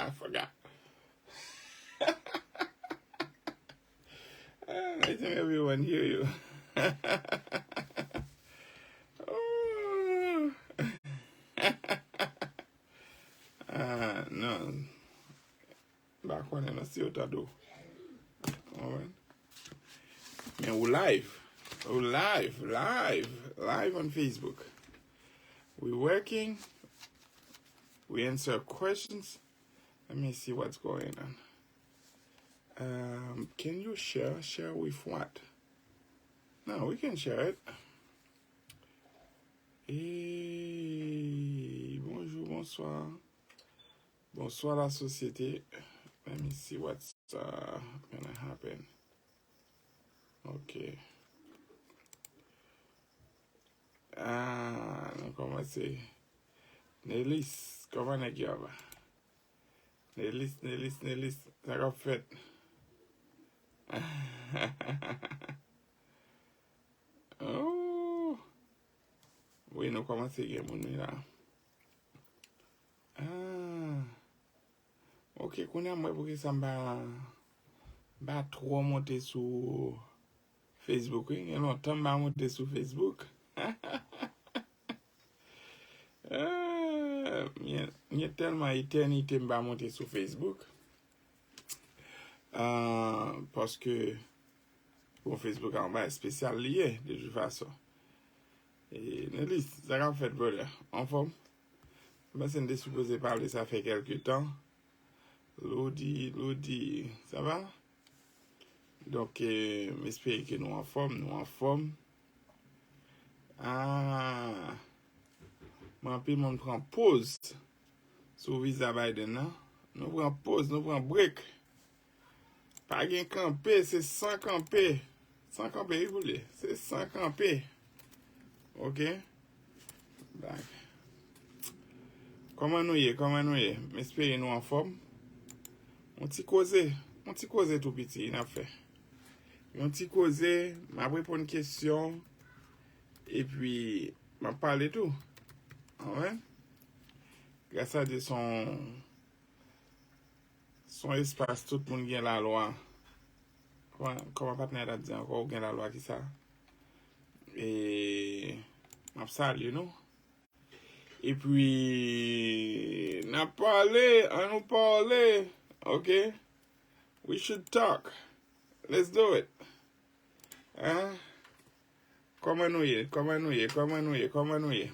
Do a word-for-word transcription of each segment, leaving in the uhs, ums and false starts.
I forgot. Ah, I think everyone hear you. Oh. Ah, non. M pa konnen non si yo tande w. Alright. Men ou live. Ou live, live, live on Facebook. We working. We answer questions. Let me see what's going on. Um, can you share? Share with what? No, we can share it. Hey, bonjour, bonsoir. Bonsoir la société. Let me see what's uh, gonna happen. Ok. Ah, nou kòmanse. Nelis, kòman nèg yo ava? Nelis, Nelis, Nelis, sa k ap fèt? Oh. Wi, nou kòmanse gen moun wi la. Ah. Ok, kounye a m wè poukisa m pa, m pa twò monte sou Facebook wi. Gen lontan m pa monte sou Facebook. Ah, m gen, m gen tèlman etènite m pa monte sou Facebook. Ah, paske, bon, Facebook a yon bagay espesyal li ye, de tout fason. E, Nelis, sa k ap fèt, brother? Anfòm? M panse n te sipoze pale, sa fè kèlke tan. Lodi, Lodi, sa va? Donk, eh, m espere ke nou anfòm, nou anfòm. Ah, men anpil moun pran poz sou viza Biden nan. Nou pran poz, nou pran brek. Pa gen kanpe, se san kanpe. San kanpe, wi, pou li. Se san kanpe. Ok? Bak. Kòman nou ye? Kòman nou ye? M espere nou anfòm. Yon ti koze. Yon ti koze tou piti n ap fè. Yon ti koze, m ap reponn kesyon. Epi, m ap pale tou. Anwen? Gras a Dye, se yon Se yon espas tout moun gen lalwa. Kòman, kòman patnè a t ap di ankò, ou gen lalwa kisa? E m ap salye nou. Epi, n ap pale, ann nou pale. Ok? We should talk. Let's do it. Hein? Kòman nou ye? Kòman nou ye? Kòman nou ye? Kòman nou ye?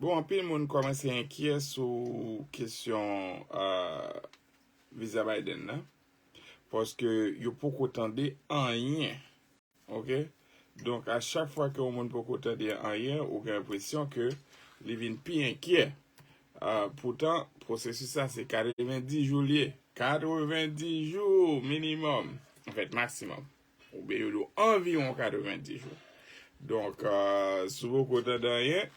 Bon, anpil moun kòmanse enkyè sou kesyon, euh, viza Biden nan. Paske yo poko tande anyen. Ok? Donk, a chak fwa ke yon moun poko tande anyen, ou gen enpresyon ke li vin pi enkyè. Ah, poutan, pwosesis la, se katrevenndis jou li ye. Katrevenndis jou minimòm. Anfèt, maksimòm. Oubyen yo di w anviwon katrevenndis jou. Donk, ah, si w poko tande anyen,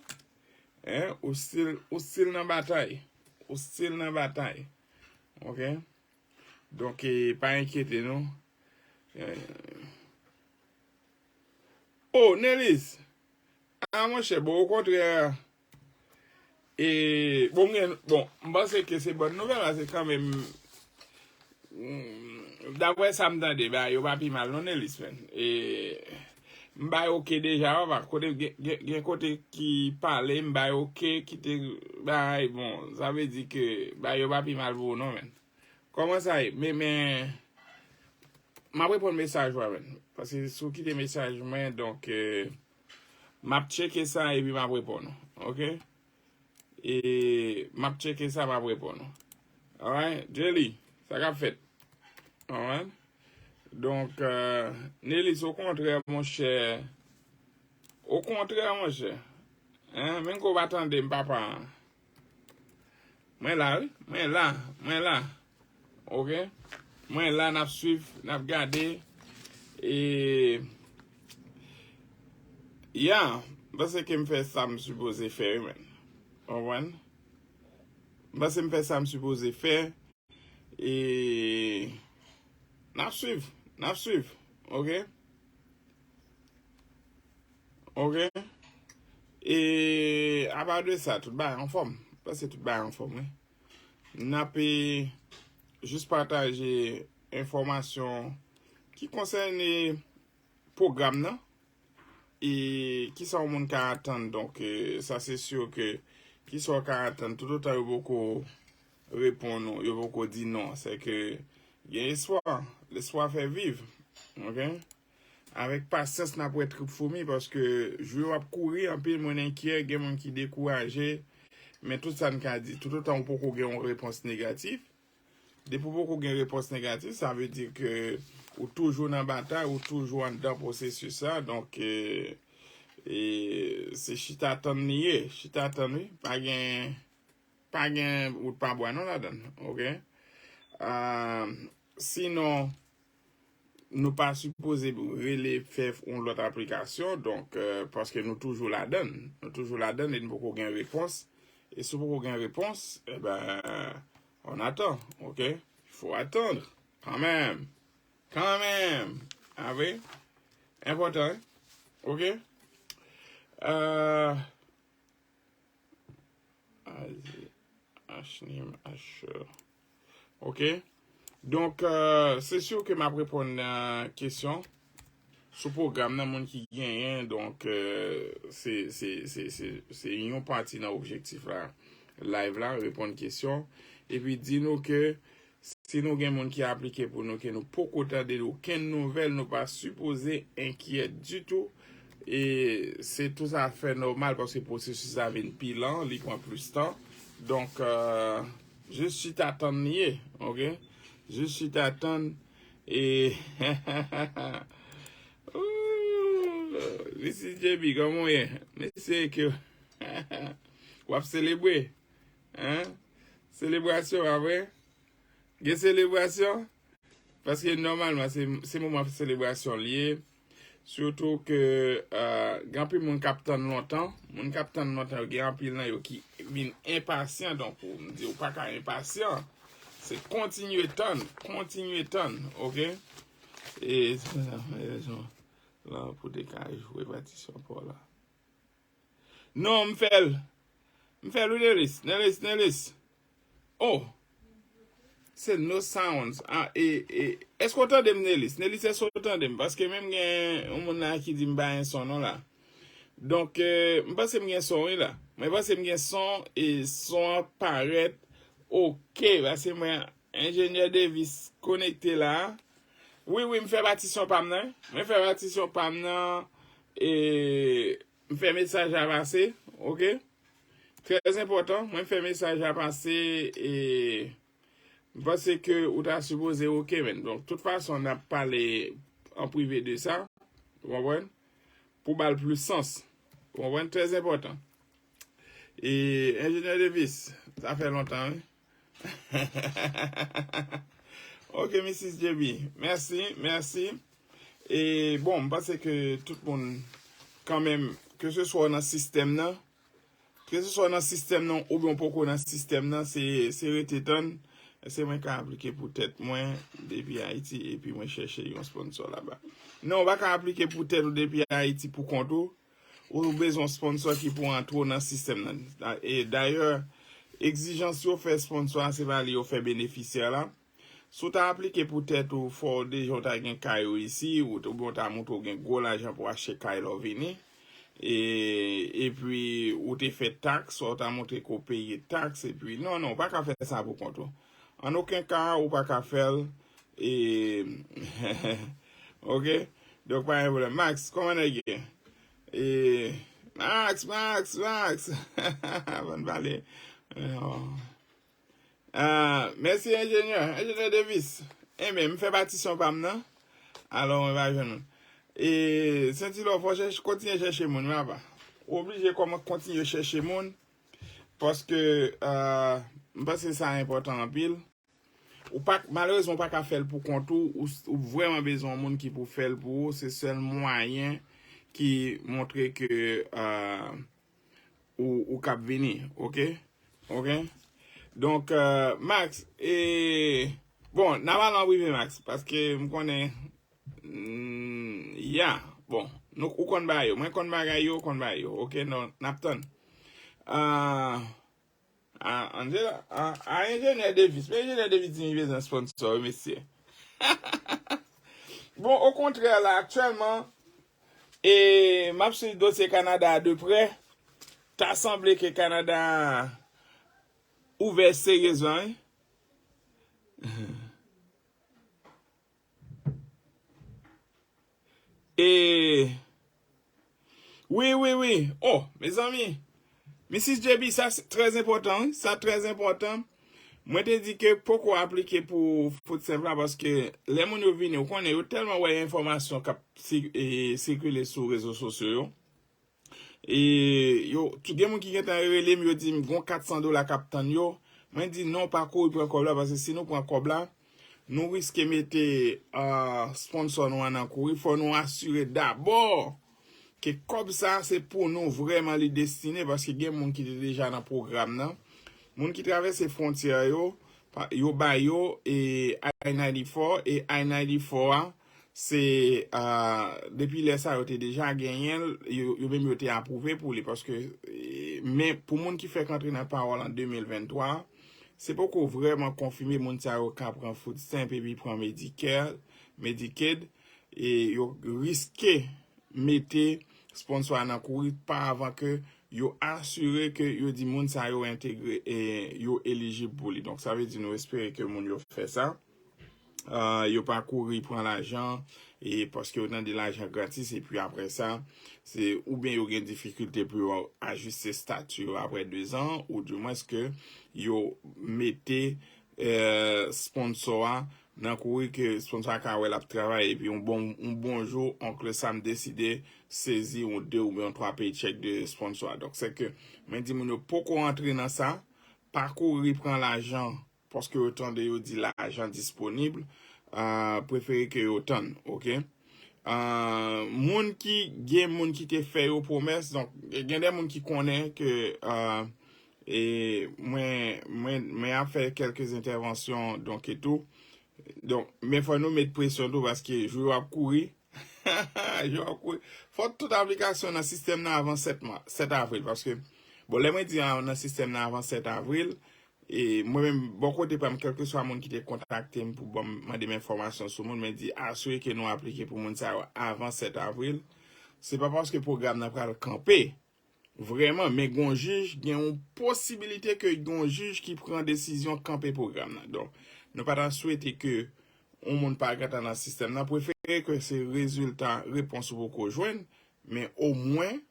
en, ou still, ou still nan batay. Ou still nan batay. Ok? Donk, eh, pa enkyete nou. Eh, Oh, Nelis! Ah, monchè, bon, okontrè, e, bon, m gen, bon, m panse ke se bòn nouvèl la, se kanmenm, mm, daprè sa m tande, ba, yo pa pi mal non, Nelis, men. E, m bay oke deja, papa, kote, gen, gen, gen kote ki pale, m bay oke, kite, bay, bon, sa vle di ke, ba, yo pa pi mal pou ou non, men. Kòman sa ye? Men, men, m ap reponn mesaj ou a, men. Paske si w kite mesaj mwen, donk, eh, m ap tcheke sa epi m ap reponn ou. Ok? E m ap tcheke sa, m ap reponn ou. Alright? Jelly, sa k ap fèt? Alright? Donk, eh, Nelis, okontrè, monchè. Okontrè, monchè. Hein? Menm ke w pa tande m, papa. Mwen la, wi. Mwen la. Mwen la. Ok? Mwen la, n ap swiv, n ap gade. E, ya, m panse ke m fè sa m sipoze fè, wi, men. Konprann? M panse m fè sa m sipoze fè. E, n ap swiv. N ap swiv. Ok? Ok? E, apa de sa, tout bagay anfòm. M panse tout bagay anfòm, wi. n ap, eh, jis pataje enfòmasyon ki konsène pwogram nan e kisa yon moun ka atann. Donk, eh, sa se si ke kisa w ka atann toutotan yo poko reponn ou, yo poko di non. Se ke gen espwa, lespwa fè viv. Ok? Avèk pasyans n ap wè trip foumi paske jou yo ap kouri, anpil moun enkyè, gen moun ki dekouraje. Men tout sa n ka di, toutotan ou poko gen yon repons negatif, depi w poko gen repons negatif, sa vle di ke ou toujou nan batay, ou toujou anndan pwosesis la. Donk, eh, eh, se chita tann li ye. Chita tann, wi. Pa gen, pa gen wout pa bwa non ladann. Ok? Ah, sinon, nou pa sipoze rele fè yon lòt aplikasyon, donk, eh, paske nou toujou ladann. Nou toujou ladann e nou poko gen repons. E si w poko gen repons, ebyen, on attend, ok? Il faut attendre, quand même. Quand même. Ah oui? Enpòtan, wi. Ok? Euh, Azi, Ashnim, Asher. Ok? Donk, eh, se si ke m ap reponn nan kesyon sou pwogram nan, moun ki genyen. Donk, eh, se, se, se, se, se yon pati nan objektif la, live la, reponn kesyon. Epi di nou ke si nou gen moun ki aplike pou nou, ke nou poko tande okenn nouvèl, nou pa sipoze enkyè ditou. E se toutafè nòmal paske pwosesis la vin pi lan, li pran plis tan. Donk, eh, jis chita tann li ye, ok? Jis chita tann e Ooh, Misis J B, kòman w ye? Mesye ke w ap selebre, hein? Selebrasyon, pa vre? Gen selebrasyon? Paske nòmalman, se, se moman selebrasyon li ye. Sitou ke, eh, gen anpil moun k ap tann lontan. Moun k ap tann lontan, yo gen anpil nan yo ki vin enpasyan. Donk, ou, m di, ou pa ka enpasyan. Se kontinye tann, kontinye tann, ok? E, la, pou te ka jwe patisyon pa w la. Non, m fè l. M fè l, wi, Nelis. Nelis, Nelis. Oh! Se no sounds. Ah, e, e, èske w tande m, Nelis? Nelis, èske w tande m? Paske menm gen yon moun la ki di m pa gen son non la. Donk, eh, m panse m gen son, wi, la. Mwen panse m gen son, e son an parèt ok. Paske mwen, Enjenyè Davis konekte la. Wi, wi, m fè patisyon pa m nan. Mwen fè patisyon pa m nan. E m fè mesaj la pase. Ok? Trè enpòtan. Mwen fè mesaj la pase. E m panse ke ou ta sipoze ok, men. Donk, tout fason, n ap pale an prive de sa. Ou konprann? Pou ba l plis sans. Ou konprann? Trè enpòtan. E, Enjenyè Davis, sa fè lontan, wi. Ok, Misis J B. Mèsi, mèsi. E, bon, m panse ke tout moun, kanmenm, ke se swa w nan sistèm nan, ke se swa w nan sistèm nan oubyen w poko nan sistèm nan, se, se rete tann. Èske mwen ka aplike pou tèt mwen depi Ayiti epi mwen chèche yon sponsor laba? Non, ou pa ka aplike pou tèt ou depi Ayiti pou kont ou. Ou bezwen yon sponsor ki pou antre w nan sistèm nan. E dayè, egzijans yo fè sponsor a, se pa li yo fè benefisyè la. Si w ta aplike pou tèt ou, fò w deja w ta gen kay ou isi, ou, oubyen w ta montre w gen gwo lajan pou w achte kay lè w vini. E, epi, ou te fè taks, ou ta montre ke w peye taks, epi, non, non, ou pa ka fè sa pou kont ou. An okenn ka, ou pa ka fè l. E, ok? Donk, pa gen pwoblèm. Max, kòman nèg ye? E, Max, Max, Max! Ban n pale. Ah, mèsi, enjenyè. Enjenyè Davis. Enben, m fè patisyon pa m nan. Alò, mwen va jwenn moun. E, Sentilò, fò chèche, kontinye chèche moun, wi, apa. Ou oblije kòman kontinye chèche moun. Paske, ah, m panse sa enpòtan anpil. Ou pa, malerezman, ou pa ka fè l pou kont ou, ou, ou vrèman bezwen yon moun ki pou fè l pou ou, se sèl mwayen ki montre ke, ah, ou, ou k ap vini, ok? Ok? Donk, eh, Max, e, bon, n ap al an prive, Max, paske m konnen, mm, ya, bon, nou, ou konn bagay yo, mwen konn bagay yo, ou konn bagay yo, ok? Non, n ap tann. Ah, a, Angela, a, a Enjenyè Davis. Men Enjenyè Davis di m li bezwen sponsò, wi, mesye. Bon, okontrè, la, aktyèlman, e m ap swiv dosye Kanada a de prè. Ta sanble ke Kanada ouvè seryezman, wi. E wi, wi, wi. Oh, mezanmi. Misis J B, sa se trè enpòtan, wi. Sa trè enpòtan. Mwen te di ke poko aplike pou food stamp la, paske lè moun yo vini, ou konnen, yo tèlman wè enfòmasyon k ap si- e, sikile sou rezo sosyo yo. E yo, gen moun ki gentan rele m, yo di m gon kat san dola k ap tann yo. Mwen di non, pa kouri pran kòb la, paske si nou pran kòb la, nou riske mete, ah, sponsò nou an nan kouri. Fò nou asire dabò ke kòb sa se pou nou vrèman li destine, paske gen moun ki te deja nan pwogram nan. Moun ki travèse fwontyè yo, pa- yo ba yo e I ninety-four, e I ninety-four a, se, ah, depi lè sa yo te deja genyen l, yo, yo menm yo te apwouve pou li, paske, e, men pou moun ki fèk antre nan pawòl an de mil venntwa, se poko vrèman konfime moun sa yo ka pran food stamp epi pran Medicare, Medicaid, e yo riske mete sponsò a nan kouri pa avan ke yo asire ke yo di moun sa yo entegre e yo elijib pou li. Donk, sa vle di nou espere ke moun yo fè sa. Ah, yo pa kouri pran lajan, e paske yo tande lajan gratis, epi apre sa, se oubyen yo gen difikilte pou yo ajiste stati yo apre de zan, ou dimwens ke yo mete, eh, sponsò a nan kouri ke sponsò a ka wè l ap travay, epi yon bon, yon bon jou, Oncle Sam deside sezi yon de oubyen yon twa paycheck de sponsò a. Donk, se ke mwen di moun yo poko antre nan sa, pa kouri pran lajan paske yo tande yo di lajan disponib, ah, prefere ke yo tann, oke? Ah, moun ki, gen moun ki te fè yo pwomès, donk, gen de moun ki konnen ke, ah, e mwen, mwen, mwen ap fè kèlke entèvansyon, donk, e tou. Donk, men fò nou met presyon tou, paske jou yo ap kouri. Jou yo ap kouri. Fò tout aplikasyon nan sistèm nan avan sèt ma-, sèt avril, paske, bon, lè mwen di an, nan sistèm nan avan sèt avril, e mwen menm, bò kote pa m, kèlkeswa moun ki te kontakte m pou ban m, mande m enfòmasyon sou moun, mwen di, asire ke nou aplike pou moun sa yo avan sèt avril. Se pa paske pwogram nan pral kanpe, vrèman, men gon jij, gen yon posibilite ke gon jij ki pran desizyon kanpe pwogram nan. Donk, nou pa ta swete ke yon moun pa gentan nan sistèm nan, prefere ke se rezilta repons ou poko jwenn, men omwen,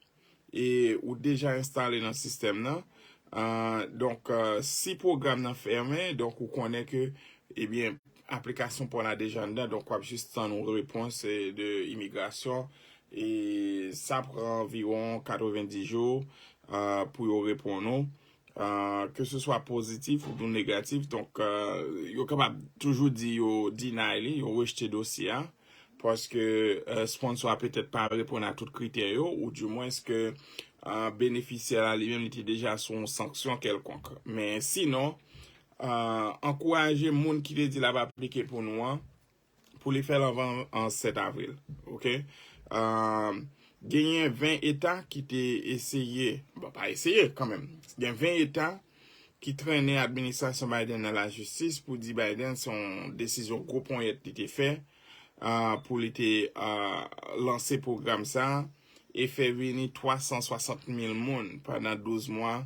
e ou deja enstale nan sistèm nan. Ah, donk, ah, si pwogram nan fèmen, donk ou konnen ke, ebyen, aplikasyon pa w la deja anndan, donk w ap jis tann yon repons, e, de imigrasyon, e sa pran anviwon katrevenndis jou, ah, pou yo reponn ou, ah, ke se swa pozitif oubyen negatif. Donk, ah, yo kapab toujou di yo deny li, yo rejte dosye a, paske, eh, sponsò a petèt pa reponn a tout kritè yo, ou dimwens ke, ah, benefisyè a li menm li te deja sou yon sanksyon kèlkonk. Men sinon, ah, ankouraje moun ki te di l ap aplike pou nou an, pou li fè l anvan, an, sèt avril. Oke? Ah, genyen ven eta ki te eseye, bon, pa eseye kanmenm, gen ven eta ki trennen administrasyon Biden nan lajistis pou di Biden se yon desizyon gwo ponyèt li te fè, ah, pou li te, ah, lanse pwogram sa a e fè vini twa san swasant mil moun pandan douz mwa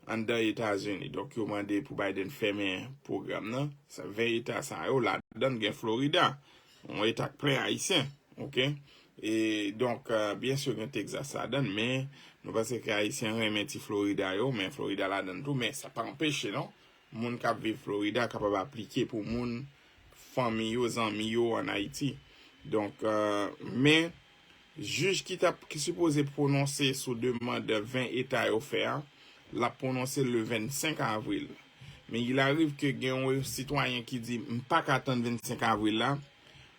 anndan Etazini. Donk, yo mande pou Biden fèmen pwogram nan. Sa, ven eta sa yo, ladan gen Florida, yon eta k plen Ayisyen, oke? E donk, euh, byen si gen Texas ladan, men nou panse ke Ayisyen renmen ti Florida yo, men Florida ladan tou, men sa pa anpeche, non, moun k ap viv Florida kapab aplike pou moun, fanmi yo, zanmi yo ann Ayiti. Donk, euh, men jij ki t ap, ki sipoze pwononse sou demann ven eta yo fè a, l ap pwononse le vennsenk avril. Men il arrive ke gen yon sitwayen ki di, "M pa ka tann vennsenk avril la."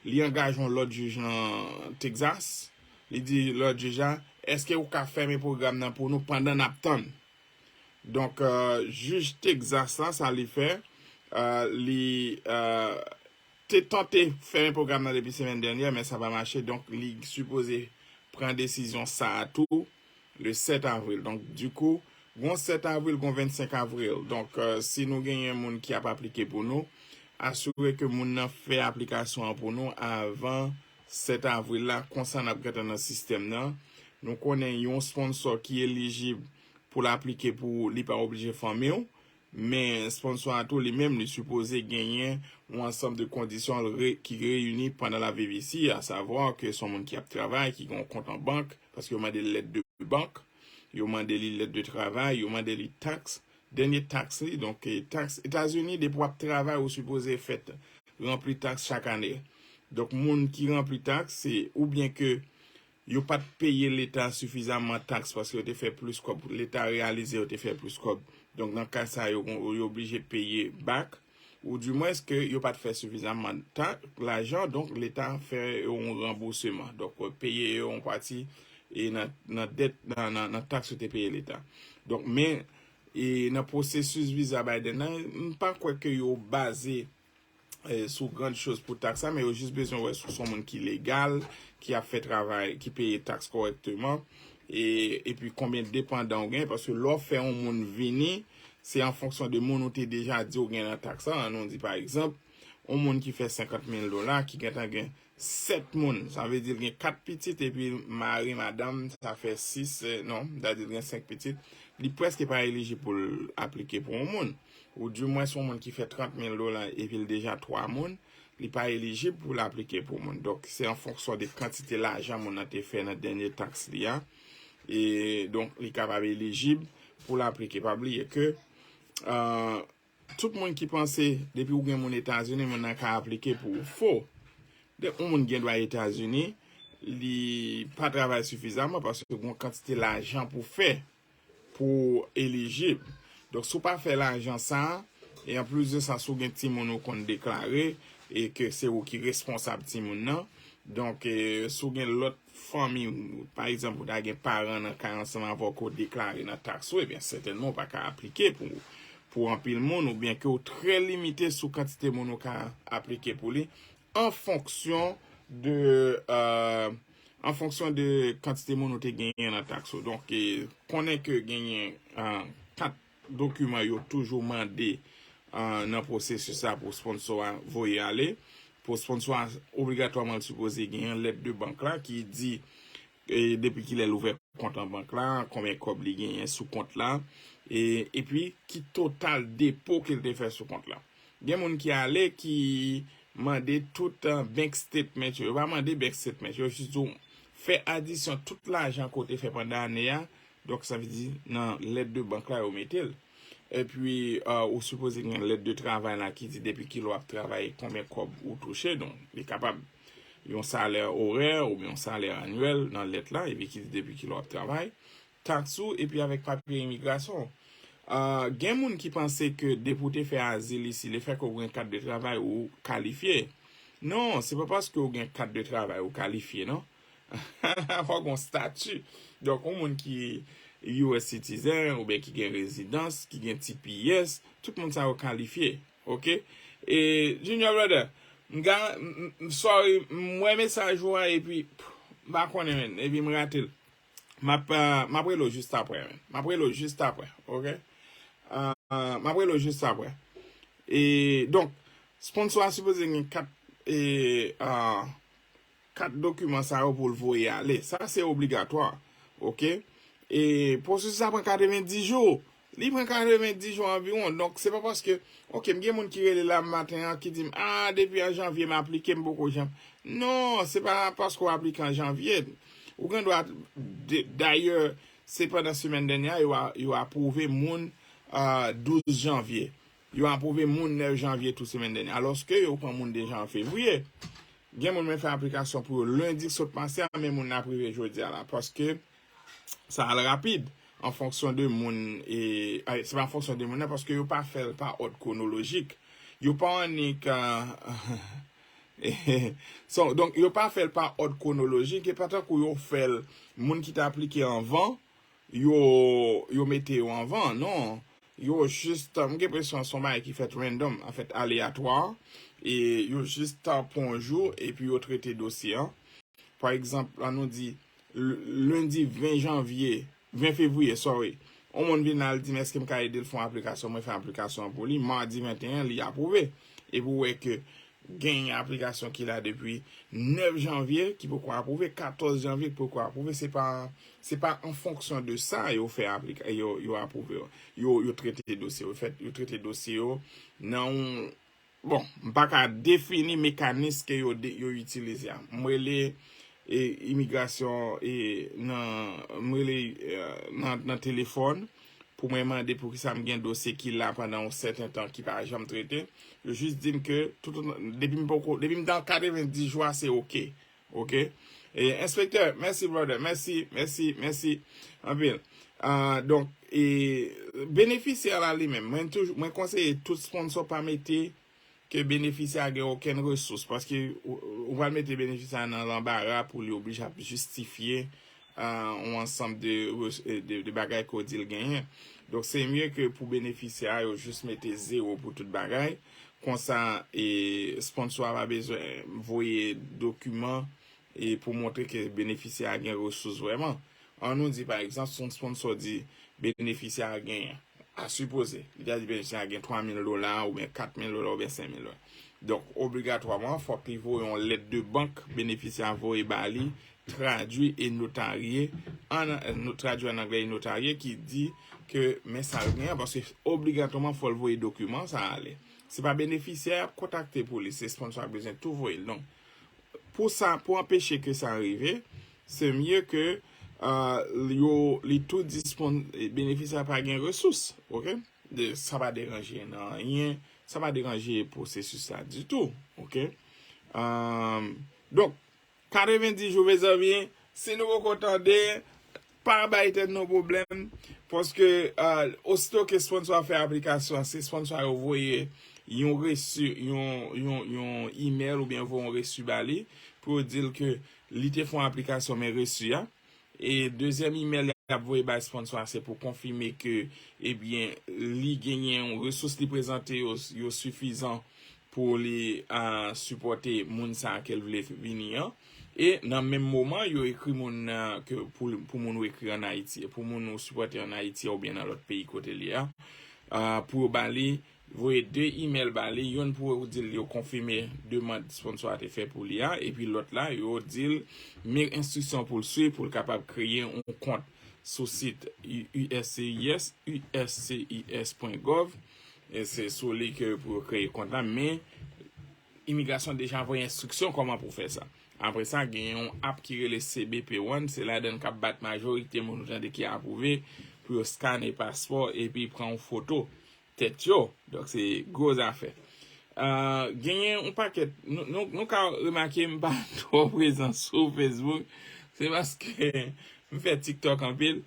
Li angaje yon lòt jij nan Texas. Li di lòt jij la, "Èske ou ka fèmen pwogram nan pou nou pandan n ap tann?" Donk, euh, jij Texas la, sa li fè, euh, li, euh, te tante fèmen pwogram nan depi semèn dènyè, men sa pa mache. Donk, li sipoze pran desizyon sa a tou le sèt avril. Donk, dikou, Gon sèt avril, gon vennsenk avril. Donk, euh, si nou genyen moun ki ap aplike pou nou, asire ke moun nan fè aplikasyon an pou nou avan sèt avril la, konsa n ap gentan nan sistèm nan. Nou konnen yon sponsor ki elijib pou l aplike pou ou, li pa oblije fanmi w, men sponsor a tou li menm, li sipoze genyen yon ansanm de kondisyon re, ki reyini pandan l ap viv isi, asavwa ke se yon moun ki ap travay, ki gen yon kont an bank, paske yo mande l lèt de bank, yo mande li lèt de travay, yo mande li taks, dènye taks li, donk, eh, taks Etazini, depi w ap travay, ou sipoze fè t, ranpli taks chak ane. Donk, moun ki ranpli taks, se oubyen ke yo pa t peye Leta sifizamman taks paske yo te fè plis kòb, Leta reyalize yo te fè plis kòb. Donk, nan ka sa, yo, yo oblije peye back, ou dimwens ke yo pa t fè sifizamman ta, lajan, donk Leta fè yo yon ranbouseman. Donk, peye yo yon pati e nan, nan dèt, nan, nan, nan taks yo te peye Leta. Donk, men, e nan pwosesis viza Biden nan, m pa kwè ke yo baze, e, sou grand chose pou taks la, men yo jis bezwen wè si w se yon moun ki legal, ki ap fè travay, ki peye taks kòrèkteman, e, epi konbyen depandan w gen, paske lè w fè yon moun vini, se an fonksyon de moun ou te deja di w gen nan taks la. Ann nou di, pa egzanp, yon moun ki fè senkant mil dola, ki gentan gen sèt moun, sa vle di l gen kat pitit, epi mari, madanm, sa fè sis, eh, non, m ta di l gen senk pitit, li prèske pa elijib pou l aplike pou yon moun. Ou dimwens yon moun ki fè trant mil dola epi l deja twa moun, li pa elijib pou l aplike pou moun. Donk, se an fonksyon de kantite lajan moun nan te fè nan dènye taks li a. E, donk, li kapab elijib pou l aplike. Pa bliye ke, euh, tout moun ki panse depi ou gen moun Etazini, moun nan ka aplike pou ou, fo. De, yon moun gen dwa Etazini, li pa travay sifizamman paske gon kantite lajan pou fè pou w elijib. Donk, si w pa fè lajan sa a, e anplis de sa, si w gen timoun ou konn deklare, e ke se ou ki responsab timoun nan, donk, e, si w gen lòt fanmi, pa egzanp, ou ta gen paran nan kay ansanm avè w ke w deklare nan taks ou, ebyen, sètènman, ou pa ka aplike pou, pou anpil moun, oubyen ke w trè limite sou kantite moun ou ka aplike pou li, an fonksyon de, euh, an fonksyon de kantite moun ou te genyen nan taks ou. Donk, e, konnen ke genyen, euh, kat dokiman yo toujou mande, euh, nan pwosesis la pou sponsor a voye ale. Pou sponsor a, obligatwaman, l sipoze genyen lèt de bank la ki di, e, depi kilè l ouvè kont an bank la, konbyen kòb li genyen sou kont la, e, epi ki total depo ke l te fè sou kont la. Gen moun ki ale ki mande tout, euh, bank statement yo. Yo pa mande bank statement, yo jis di w fè adisyon tout lajan ke w te fè pandan ane a, donk sa vle di nan lèt de bank la yo mete l. Epi, euh, ou sipoze gen lèt de travay la ki di depi kilè w ap travay, konbyen kòb ou touche. Donk, li kapab yon salè orè oubyen yon salè anyèl nan lèt la, epi ki di depi kilè w ap travay, taks ou, epi avèk papye imigrasyon w. Ah, gen moun ki panse ke depi w te fè azil isi, lefètke w gen kat de travay, ou kalifye. Non, se pa paske w gen kat de travay ou kalifye, non. Fò w gen yon stati. Donk, yon moun ki U S citizen, oubyen ki gen rezidans, ki gen T P S, tout moun sa yo kalifye. Oke? E, Junior Brother, m ga, m, m, sorry, m wè mesaj ou a, epi, pff, m pa konnen, menn, epi m rate l. M ap, euh, m ap rele w jis apre, menn. M ap rele w jis apre, oke? Euh, m ap rele w jis apre. E, donk, sponsor a sipoze gen kat, e, euh, kat dokiman sa yo pou l voye ale. Sa se obligatwa, oke? E pwosesis la pran katrevenndis jou. Li pran katrevenndis jou anviwon. Donk, se pa paske, oke, m gen moun ki rele la maten an ki di m, "Ah, depi an janvye m aplike, m poko janm." Non, se pa paske w aplike an janvye. Ou gen dwa, de, dayè, se pandan semèn dènye a, yo a, yo apwouve moun, ah, douz janvye. Yo apwouve moun nèf janvye tou semèn dènye a. Alòske yo pran moun deja an fevriye. Gen moun menm fè aplikasyon pou yo lendi k sot pase a, men moun nan ap rive jodi a la. Paske sa al rapid, an fonksyon de moun, e, ay, se pa an fonksyon de moun nan, paske yo pa fè l pa òd kwonolojik. Yo pa annik, so, donk, yo pa fè l pa òd kwonolojik, e pa tankou yo fè l, moun ki te aplike anvan, yo, yo mete yo anvan, non. Yo jis, m gen enpresyon se yon bagay ki fèt random, an fèt aleyatwa, e yo jis pran yon jou, epi yo trete dosye an. Pa egzanp, ann nou di, l-, lendi ven janvye, ven fevriye, sorry, yon moun vin la, l di m, èske m ka ede l fè yon aplikasyon? Mwen fè aplikasyon an pou li. Madi venteyen, li apwouve. Epi w wè ke genyen aplikasyon ki la depi nèf janvye ki poko apwouve, katòz janvye ki poko apwouve. Se pa, se pa an fonksyon de sa yo fè aplika-, yo, yo apwouve yo. Yo, yo trete dosye yo. Yo trete dosye yo nan yon, bon, m pa ka defini mekanis ke yo, yo itilize a. M rele e, imigrasyon e, nan, m rele e, nan, nan telefòn pou mwen mande poukisa m gen dosye ki la pandan yon sèten tan ki pa janm trete. Yo jis di m ke tout, depi m poko, depi m nan katrevendis jou a, se oke. Oke? E, enspektè, mèsi, brother. Mèsi, mèsi, mèsi anpil. Ah, donk, e, benefisyè la li menm, mwen toujou, mwen konseye tout sponsor pa mete ke benefisyè a gen okenn resous, paske ou, ou pral mete benefisyè a nan lanbara pou li oblije ap jistifye, ah, yon ansanm de, res- de, de bagay ke w di l genyen. Donk, se mye ke pou benefisyè a, yo jis mete zewo pou tout bagay. Konsa, e, sponsor a pa bezwen voye dokiman e pou montre ke benefisyè a gen resous vrèman. An nou di, pa egzanp, si yon sponsor di benefisyè a gen, a sipoze, li ta di benefisyè a gen twa mil dola, oubyen kat mil dola, oubyen senk mil dola. Donk, obligatwaman, fòk li voye yon lèt de bank, benefisyè a voye ba li, tradui e notarye, an, no- tradui an anglè e notarye, ki di ke men sa l gen an, paske obligatwaman, fò l voye dokiman sa ale. Se pa benefisyè a ap kontakte pou li, se sponsor a bezwen tou voye l. Donk, pou sa, pou anpeche ke sa rive, se mye ke, ah, yo, li tou dispon, benefisyè a pa gen resous, oke? De, sa pa deranje nan anyen, sa pa deranje pwosesis la ditou, oke? Ah, donk, katrevendis jou, mezanmi, si nou poko tande, pa bay tèt nou pwoblèm, paske, ah, osito ke sponsor a fè aplikasyon an, se sponsor a yo voye yon resi, yon, yon, yon imèl oubyen voye yon resi ba li pou yo di l ke li te fè yon aplikasyon, men resi a. E dezyèm imèl y ap voye bay sponsor a, se pou konfime ke, ebyen, li genyen yon resous li prezante yo, yo sifizan pou li, ah, sipòte moun sa a ke l vle vini an. E nan menm moman, yo ekri moun nan ke pou, pou moun ou ekri ann Ayiti, pou moun ou sipòte ann Ayiti oubyen nan lòt peyi kote li a, ah, pou yo ba li, voye de imèl ba li, youn pou yo di l yo konfime demann sponsor a te fè pou li a, epi lòt la, yo di l men enstriksyon pou l swiv pou l kapab kreye yon kont sou sit U S C I S, U S C I S pwen gov. E se sou li ke pou yo kreye kont la, men imigrasyon deja voye enstriksyon kòman pou fè sa. Apre sa, gen yon app ki rele C B P One, se ladan l k ap bat majorite moun ou tande ki apwouve pou yo skane paspò epi pran yon foto tèt yo. Donk, se gwo zafè. Ah, genyen yon pakèt, nou, nou, nou ka remake m pa twò prezan sou Facebook. Se paske m fè TikTok anpil.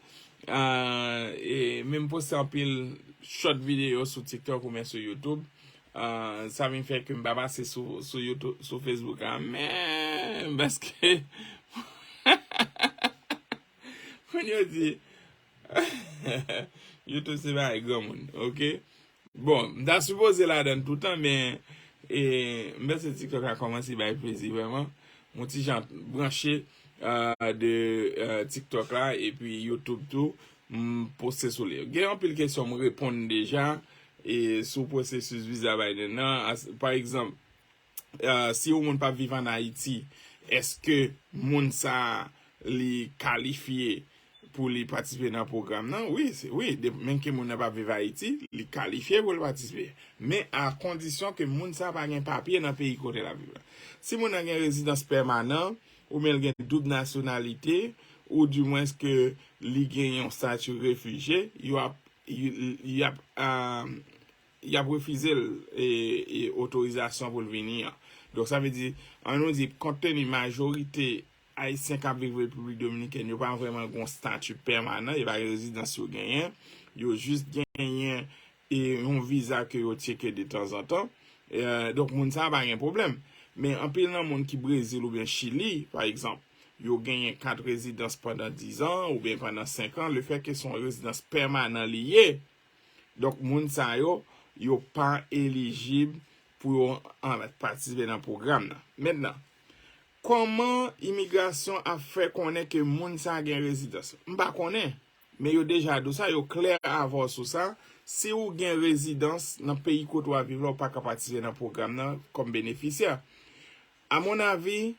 Ah, e menm poste anpil short videyo sou TikTok oubyen sou YouTube. Ah, sa vin fè ke m pa pase sou, sou YouTube, sou Facebook a. Men, paske moun yo di, YouTube se bagay granmoun, oke? Bon, m ta sipoze ladan l toutan, men, e, m panse TikTok la kòmanse bay plezi vrèman. Yon ti jan branche, ah, de, ah, TikTok la, epi YouTube tou, m poste sou li. Gen anpil kesyon m reponn deja, e, sou pwosesis viza Biden nan. As- pa egzanp, ah, si yon moun p ap viv ann Ayiti, èske moun sa a li kalifye pou li patisipe nan pwogram nan? Wi, se, wi, de, menm ke moun nan p ap viv Ayiti, li kalifye pou l patisipe. Men a kondisyon ke moun sa a pa gen papye nan peyi kote l ap viv la. Si moun nan gen rezidans pèmanan, oubyen l gen doub nasyonalite, ou dimwens ke li gen yon stati refijye, yo ap, y, y ap, ah, y ap refize l, e, e, otorizasyon pou l vini an. Donk, sa vle di, an nou di, kontteni majorite Ayisyen k ap viv Repiblik Dominikèn, yo pa vrèman gen yon stati pèmanan, yo pa gen rezidans yo genyen, yo jis genyen, e, yon viza ke yo tcheke detanzantan. E, donk, moun sa a pa gen pwoblèm. Men anpil nan moun ki Brezil oubyen Chili, pa egzanp, yo genyen kat rezidans pandan diz an oubyen pandan senk an, lefètke se yon rezidans pèmanan li ye, donk, moun sa yo, yo pa elijib pou yo an, patisipe nan pwogram nan. Mentnan, kòman imigrasyon ap fè konnen ke moun sa a gen rezidans? M pa konnen. men yo deja di w sa, yo klè avè w sou sa. Si ou gen rezidans nan peyi kote w ap viv la, ou pa ka patisipe nan pwogram nan kòm benefisyè. A mon avi,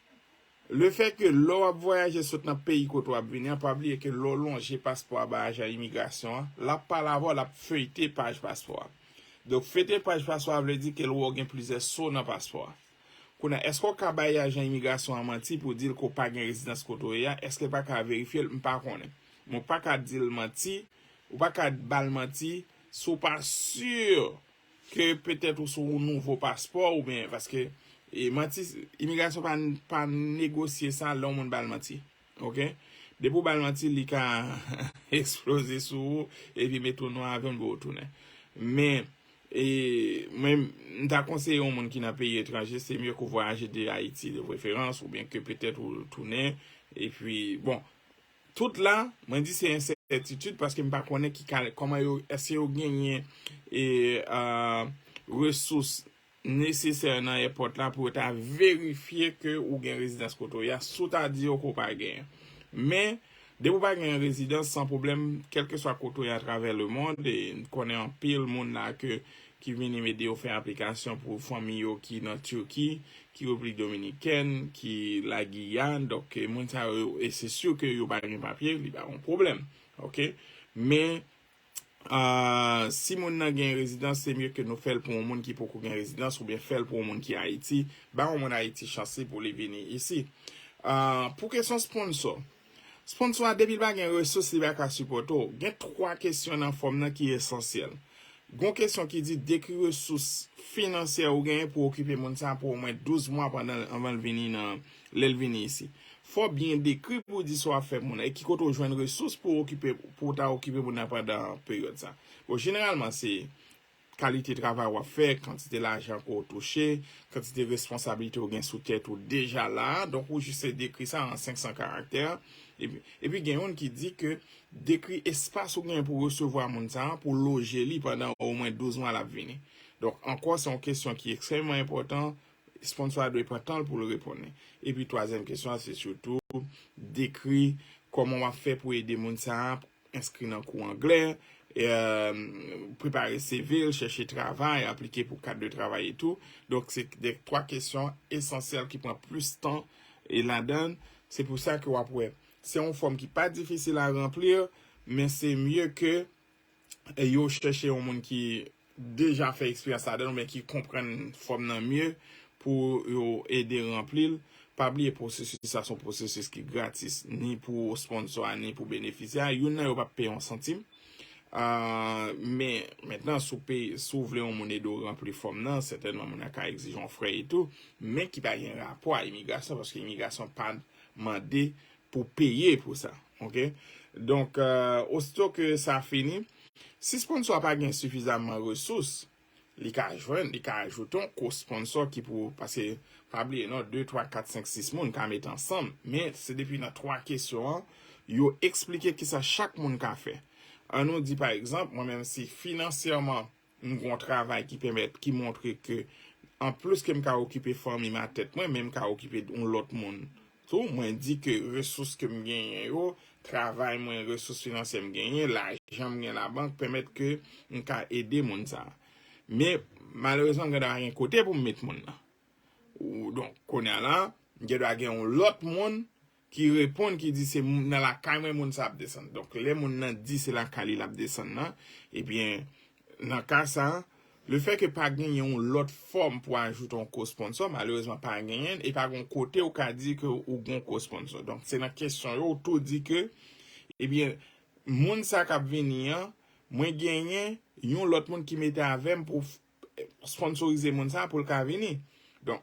lefètke lè w ap vwayaje sot nan peyi kote w ap vini an, pa bliye ke lè w lonje paspò a bay ajan imigrasyon an, l ap pale avè w, l ap feyte paj paspò a. Donk, feyte paj paspò a vle di ke l wè w gen plizyè so nan paspò a. Kounye a, èske w ka bay ajan imigrasyon an manti pou di l ke w pa gen rezidans kote w ye a? Èske l pa ka verifye l? M pa konnen. Men w pa ka di l manti, ou pa ka ba l manti si w pa si ke petèt ou sou yon nouvo paspò oubyen paske e manti, imigrasyon pa, pa negosye sa lè yon moun ba l manti. Oke? Depi w ba l manti, li ka eksploze sou ou epi mete w nan avyon l voye w tounen. Men, e, mwen, m ta konseye yon moun ki nan peyi etranje, se mye ke w vwayaje de Ayiti de preferans, oubyen ke petèt ou tounen. Epi, bon, tout la, mwen di se ensètitid paske m pa konnen ki kal-, kòman yo, èske yo genyen e, a, resous nesesè nan èpòt la pou yo ta verifye ke ou gen rezidans kote w ye a, si w ta di yo ke w pa genyen. Men, depi w pa gen rezidans, san pwoblèm, kèlkeswa kote w ye atravè lemonn, e m konnen anpil moun la ke, ki vin ede yo fè aplikasyon pou fanmi yo ki nan Tiki, ki Repiblik Dominikèn, ki Lagiyàn, donk, e, moun sa yo, e se si ke yo pa gen papye, li pa yon pwoblèm, oke? Men, Ah, si moun nan gen rezidans, se mye ke nou fè l pou yon moun ki poko gen rezidans oubyen fè l pou yon moun ki Ayiti. Ba yon moun Ayiti chans li pou li vini isi. Ah, pou kesyon sponsò. Sponsò a, depi l pa gen resous, li pa ka sipòte w. Gen twa kesyon nan fòm nan ki esansyèl. Gon kesyon ki di, dekri resous finansyè ou genyen pou okipe moun sa a pou omwen douz mwa pandan, anvan l vini nan, lè l vini isi. Fò w byen dekri pou w di sa w ap fè pou moun nan. E ki kote w jwenn resous pou w okipe, pou w ta okipe moun nan pandan peryòd sa. Bon, jeneralman, se kalite travay w ap fè, kantite lajan ke w touche, kantite responsablite w gen sou tèt ou deja la a. Donk, ou jis se dekri sa an senk san karaktè. Epi, epi gen youn ki di ke dekri espas ou gen pou resevwa moun sa a, pou loje li pandan omwen douz mwa l ap vini. Donk, ankò, se yon kesyon ki ekstrèmman enpòtan. Sponsò a dwe pran tan l pou l reponn li. Epi twazyèm kesyon an, se sitou dekri kòman w ap fè pou ede moun sa a enskri nan kou anglè, e, prepare C V l, chèche travay, aplike pou kat de travay etou. Donk, se de twa kesyon esansyèl ki pran plis tan e ladan l. Se pou sa ke w ap wè, se yon fòm ki pa difisil a ranpli, men se mye ke e yo chèche yon moun ki deja fè eksperyans ladan l oubyen ki konprann fòm nan mye pou yo ede ranpli l. Pa bliye pwosesis sa se yon pwosesis ki gratis, ni pou sponsò a, ni pou benefisyè a. Youn nan yo p ap peye yon santim. Ah, men, mentnan, si w peye, si w vle yon moun ede w ranpli fòm nan, sètènman moun nan ka egzije yon frè etou, men ki pa gen rapò a imigrasyon, paske imigrasyon pa mande pou peye pou sa. Oke? Donk, eh, osito ke sa fini, si sponsò a pa gen sifizaman resous, li ka jwenn, li ka ajoute yon ko-sponsò ki pou, paske, pa bliye non, de, twa, kat, senk, sis moun ka met ansanm, men se depi nan twa kesyon an, yo eksplike kisa chak moun ka fè. Annou di, pa egzanp, mwen menm si finansyèman, m gen yon travay ki pèmèt, ki montre ke, anplis ke m ka okipe fanmi m a tèt mwen, men m ka okipe yon lòt moun tou. Mwen di ke resous ke m genyen yo, travay mwen, resous finansyè m genyen, lajan m gen labank, pèmèt ke m ka ede moun sa a. Men, malerezman, m gen dwa pa gen kote pou m met moun nan. Ou, donk, kounye a la, m gen dwa gen yon lòt moun ki reponn, ki di se moun nan lakay mwen moun sa ap desann. Donk, lè moun nan di se lakay li l ap desann nan, ebyen, nan ka sa, lefètke pa genyen yon lòt fòm pou ajoute yon ko-sponsò, malerezman pa genyen, e pa gen yon kote ou ka di ke ou gen yon ko-sponsò. Donk, se nan kesyon yo, ou tou di ke, ebyen, moun sa k ap vini an, mwen genyen yon lòt moun ki mete avè m pou f-, sponsorize moun sa pou l ka vini. Donk,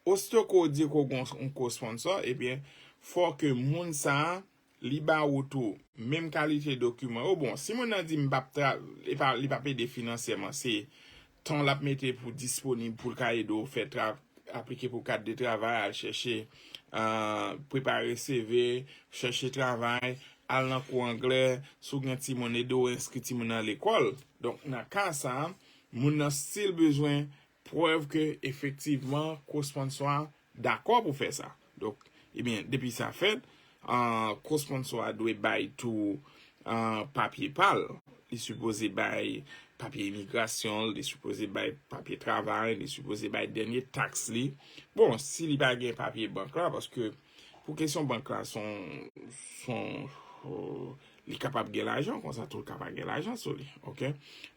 osito ke w di ke w gen yon ko-sponsò, ebyen, fò ke moun sa a, li ba ou tou menm kalite dokiman yo. Bon, si moun nan di m p ap tra-, li pa, li p ap ede finansyèman, se tan l ap mete pou disponib pou l ka ede w fè tra-, aplike pou kat de travay, al chèche, ah, prepare C V, chèche travay, al nan kou anglè, si w gen timoun, ede w enskri timoun nan lekòl. Donk, nan ka sa a, moun nan still bezwen prèv ke efektivman ko-sponsò a dakò pou fè sa. Donk, ebyen, depi sa fèt, ah, ko-sponsò a dwe bay tou uh, papye pa l. Li sipoze bay papye imigrasyon, li sipoze bay papye travay, li sipoze bay dènye taks li. Bon, si li pa gen papye bank la, paske pou kesyon bank la, son, son, uh, li kapab gen lajan, konsa tou l kapab gen lajan sou li, ok?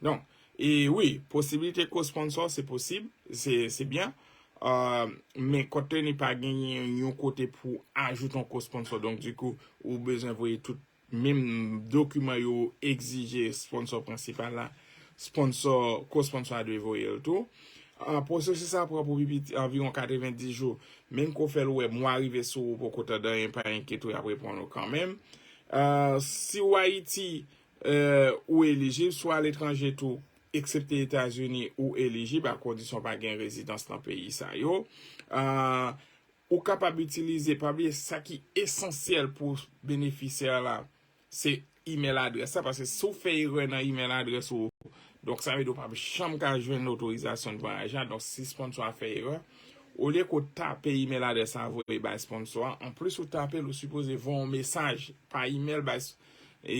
Donk, e wi, posibilite co-sponsor, se posib, se, se byen. Uh, men kòteni pa genyen yon kote pou ajoute yon co-sponsor. Donk, dikou, ou bezwen voye tout menm dokiman yo egzije sponsor prensipal la, sponsor, co-sponsor a dwe voye l tou. Uh, pwosesis sa pran pou pi piti anviwon katrevenndis jou. Menm ke w fè l ou wè mwa rive sou ou poko tande anyen, pa enkyete w, y ap reponn ou kanmenm. Uh, si w Ayiti, uh, ou elijib, si w aletranje tou, eksepte Etazini, ou elijib, a kondisyon pa gen rezidans nan peyi sa yo. Uh, ou kapab itilize, pa bliye sa ki esansyèl pou benefisyè la, se email adrès la, paske si w fè erè nan email adrès ou, donk sa vle di w p ap janm ka jwenn otorizasyon vwayaj la, donk si sponsor a fè erè, olye ke w tape email adrès la voye bay sponsor a, anplis ou tape l, ou sipoze voye yon mesaj pa email bay e,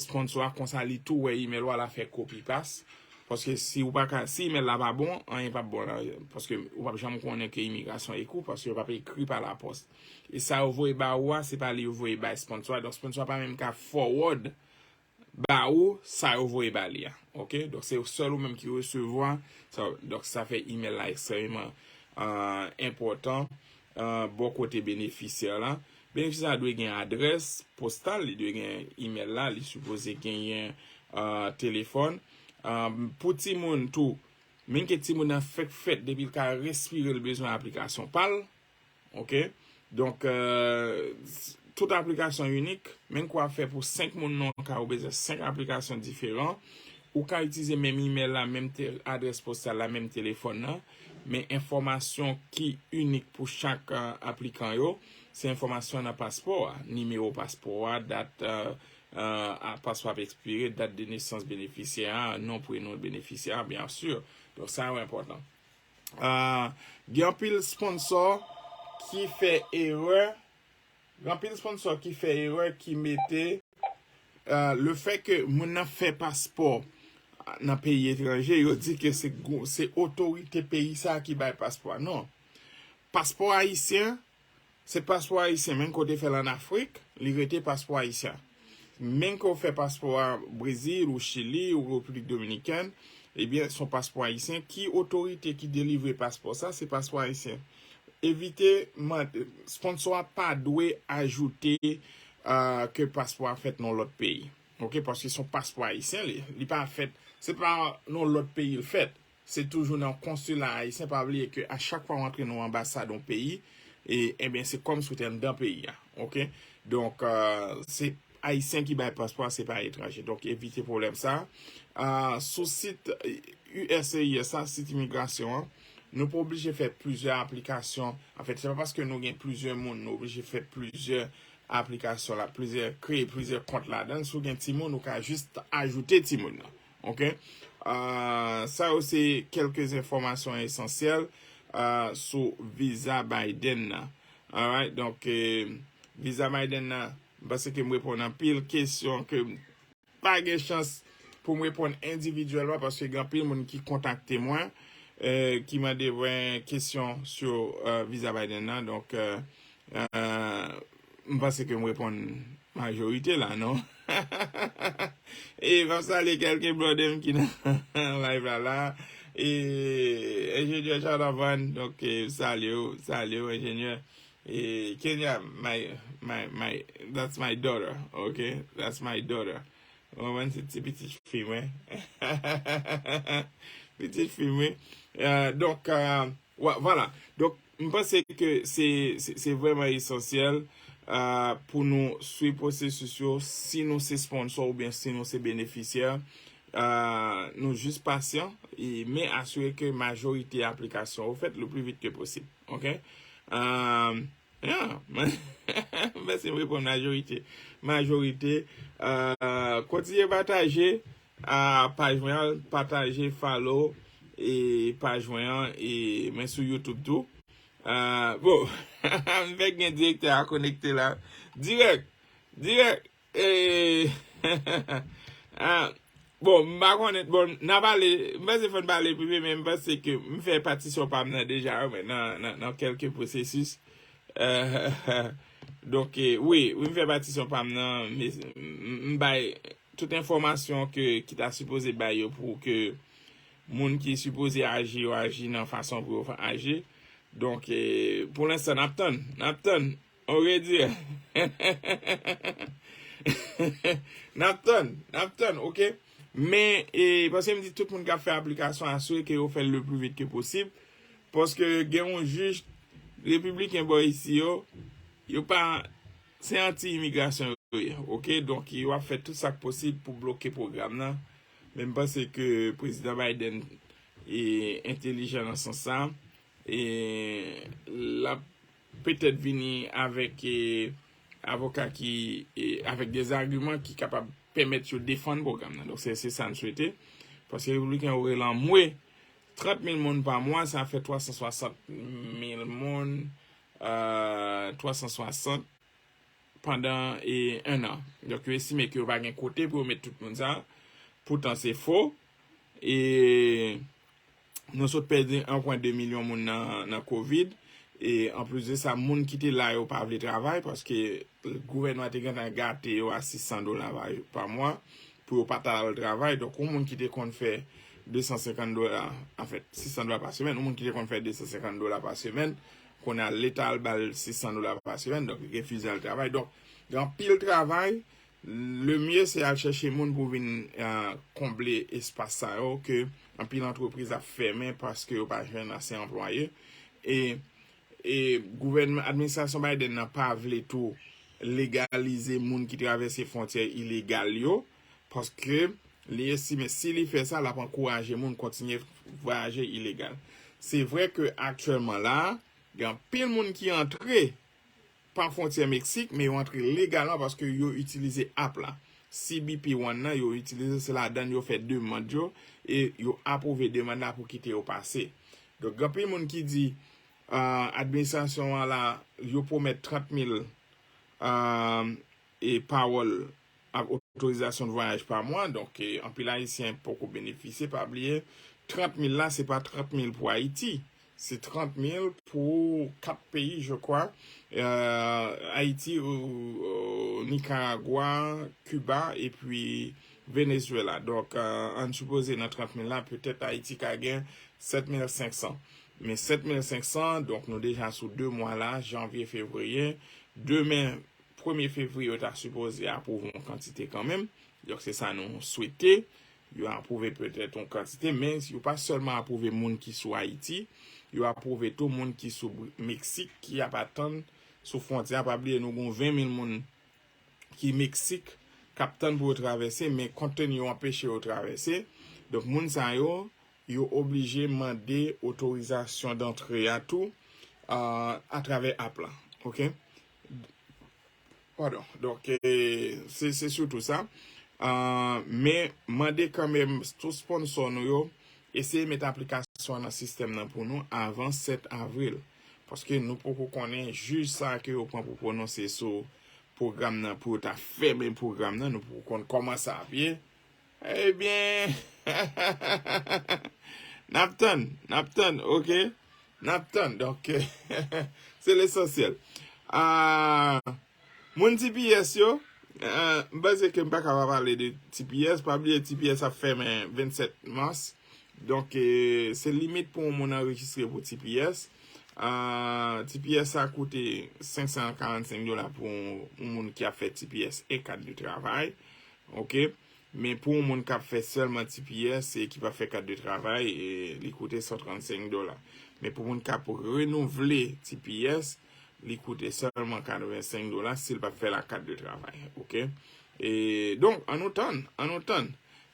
sponsor a, konsa li tou wè email ou a, l a fè copy paste. Paske si ou pa ka, si email la pa bon, anyen p ap bon la. Paske ou p ap janm konnen ke imigrasyon ekri w, paske yo p ap ekri pa lapòs. E sa yo voye ba ou a, se pa li yo voye bay sponsor a. Donk sponsor a pa menm ka forward ba ou sa yo voye ba li a. Ok? Donk se sèl ou menm ki resevwa sa. Donk sa fè email la ekstrèmeman, euh, enpòtan, euh, bò kote benefisyè la. Benefisyè a dwe gen adrès postal, li dwe gen email la, li sipoze genyen, euh, telefòn. Euh, pou timoun tou, menm ke timoun nan fèk fèt, depi l ka respire, l bezwen aplikasyon pa l. Ok? Donk, euh, s- tout aplikasyon inik, menm ke w ap fè pou senk moun nan yon ka, ou bezwen senk aplikasyon diferan. Ou ka itilize menm email la, menm te- adrès postal la, menm telefòn nan, men enfòmasyon ki inik pou chak, euh, aplikan yo, se enfòmasyon nan paspò a, nimewo paspò a, dat, euh, euh, a paspò ap ekspire, dat de nesans benefisyè a, non, prenon benefisyè a, byen si. Donk sa yo enpòtan. Euh, gen anpil sponsor ki fè erè, gen anpil sponsor ki fè erè, ki mete, euh, le fè ke moun nan fè paspò nan peyi etranje, yo di ke se gou- se otorite peyi sa a ki bay paspò a. Non. Paspò ayisyen, se paspò ayisyen, menm ke w te fè l ann Afrik, li rete paspò ayisyen. Menm ke w fè paspò a Brezil, ou Chili, ou Repiblik Dominikèn, ebyen, se yon paspò ayisyen. Ki otorite ki delivre paspò sa? Se paspò ayisyen. Evite, man- sponsor a pa dwe ajoute, euh, ke paspò a fèt nan lòt peyi. Ok? Paske se yon paspò ayisyen, li, li pa fèt, se pa nan lòt peyi l fèt. Se toujou nan konsila ayisyen. Pa bliye ke a chak fwa w antre nan yon anbasad yon peyi, e, ebyen, se kòmsi w te anndan peyi a. Ok? Donk, euh, se ayisyen ki bay paspò a, se pa etranje. Donk, evite pwoblèm sa. Euh, sou sit, euh, U S C I S la, sit imigrasyon an, nou pa oblije fè plizyè aplikasyon. Anfèt, se pa paske nou gen plizyè moun, nou oblije fè plizyè aplikasyon la, plizyè, kreye plizyè kont ladan l. Si w gen timoun, ou ka jis ajoute timoun nan. Ok? Euh, sa yo se kèlke enfòmasyon esansyèl, euh, sou viza Biden nan. Alright? Donk, euh, viza Biden nan, m panse ke m reponn anpil kesyon ke m pa gen chans pou m reponn endividyèlman, paske gen anpil moun ki kontakte mwen, euh, ki mande mwen kesyon sou, euh, viza Biden nan. Donk, euh, euh, m panse ke m reponn majorite la, non? E m ap salye kèlke brother m ki nan live la la. E enjenyè Jonathan, donk, e, salye w, salye w, enjenyè. E Kenya, my, my, my, that's my daughter, ok? That's my daughter. Ou konprann, se ti pitit fi mwen. Pitit fi mwen. Euh, donk, euh, Wa- vwala. Donk, m panse ke se, se, se vrèman esansyèl, euh, pou nou swiv pwosesis yo, si nou se sponsor oubyen si nou se benefisyè. Euh, nou jis pasyan, e, men asire ke majorite aplikasyon yo fèt le pli vit ke posib. Ok? Euh, yeah. M panse m reponn majorite. Majorite. Euh, kontinye pataje, a paj mwen an, pataje, follow, e paj mwen an, e mwen sou YouTube tou. Ah, bon, m fèk gen direktè a konekte la. Dirèk, dirèk, e, Ah, bon, m pa konnen, bon, n a pale, m panse fò n pale prive, men m panse ke m fè patisyon pa m nan deja, wi, men nan, nan, nan kèlke pwosesis. Euh, donk, eh, wi, wi, m fè patisyon pa m nan, men m, m bay tout enfòmasyon ke, ki ta sipoze bay yo pou ke moun ki sipoze aji yo aji nan fason pou yo fa-, aji. Donk, eh, pou lenstan, n ap tann, n ap tann. On va dire. N ap tann, n ap tann, oke? Men, eh, paske m di tout moun k ap fè aplikasyon, asire ke yo fè l le plus vite que possible. Paske gen yon jij repibliken bò isi yo, yo pa, se anti-imigrasyon yo ye, oke? Donk, yo ap fè tout sa k posib pou bloke pwogram nan. Men m panse ke Prezidan Biden e entelijan nan sans sa. E l ap petèt vini avèk, e, avoka ki, e, avèk des arguments ki kapab pèmèt yo defann pwogram nan. Donk, se, se sa n swete. Paske repibliken yo rele anmwe, trant mil moun pa mwa, sa fè twa san swasant mil moun, euh, twa san swasant pandan, e, en an. Donk, yo estime ke yo pa gen kote pou yo met tout moun sa. Poutan, se fo. E nou sot pèdi en pwen de milyon moun nan, nan kovid. E anplis de sa, moun ki te la yo pa vle travay paske gouvènman te gentan gate yo a sis san dola pa, pa mwa pou yo pa ta al travay. Donk, yon moun ki te konn fè de san senkant dola, anfèt, sis san dola pa semèn, yon moun ki te konn fè de san senkant dola pa semèn, kounye a Leta al ba l sis san dola pa semèn, donk li refize al travay. Donk, gen anpil travay, le mieux se al chèche moun pou vin, euh, konble espas sa yo ke anpil antrepriz ap fèmen paske yo pa jwenn ase anplwaye. E, e gouvènman, administrasyon Biden nan pa vle tou legalize moun ki travèse fwontyè ilegal yo, paske li estime si li fè sa, l ap ankouraje moun kontinye vwayaje ilegal. Se vre ke aktyèlman la, gen anpil moun ki antre pa fwontyè Meksik, men yo antre legalman paske yo itilize app la. C B P One nan, yo itilize, se ladan yo fè demann yo, e yo apwouve demann la pou kite yo pase. Donk, gen anpil moun ki di, euh, administrasyon an la, yo pwomèt trant mil, euh, e pawòl ak otorizasyon de vwayaj pa mwa. Donk, e, anpil Ayisyen poko benefisye. Pa bliye, trant mil la, se pa trant mil pou Ayiti. Se trant mil pou kat peyi, je crois. Euh, Ayiti, ou, ou, Nicaragua, Cuba, epi Venezuela. Donk, euh, ann sipoze nan trant mil la, petèt Ayiti ka gen sèt mil senk san. Men sèt mil senk san, donk nou deja sou de mwa la, janvye, fevriye. Demen, premye fevriye, yo ta sipoze apwouve yon kantite kanmenm. Donk, se sa nou swete. Yo apwouve petèt yon kantite, men yo pa sèlman apwouve moun ki sou Ayiti, yo apwouve tou moun ki sou Br-, Meksik, ki ap atann sou fwontyè a. Pa bliye, nou gen ven mil moun ki Meksik, k ap tann pou yo travèse, men konte yo anpeche yo travèse. Donk, moun sa yo, yo oblije mande otorizasyon dantre a tou, euh, atravè app la. Oke? Padon. Donk, eh, se, se sitou sa. Euh, men, mande kanmenm tout sponsò nou yo, eseye met aplikasyon an nan sistèm nan pou nou avan sèt avril. Paske nou poko konnen jij sa ke yo pran pou pwononse sou pwogram nan, pou yo ta fèmen pwogram nan, nou poko konn kòman sa ap ye. Ebyen, n ap tann, n ap tann, oke? N ap tann, donk, se lesansyèl. Ah, moun T P S yo, euh, m panse ke m pa ka pa pale de T P S. Pa bliye, T P S ap fèmen vennsèt mas. Donk, eh, se limit pou yon moun anrejistre pou T P S. Ah, T P S sa koute senk san karannsenk dola pou yon, yon moun ki ap fè T P S e kat de travay. Oke? Men pou yon moun k ap fè sèlman T P S e ki pa fè kat de travay, e li koute san trannsenk dola. Men pou moun k ap renouvle T P S, li koute sèlman katrevensenk dola si l pa fè la kat de travay. Oke? E donk, ann nou tann, ann nou tann.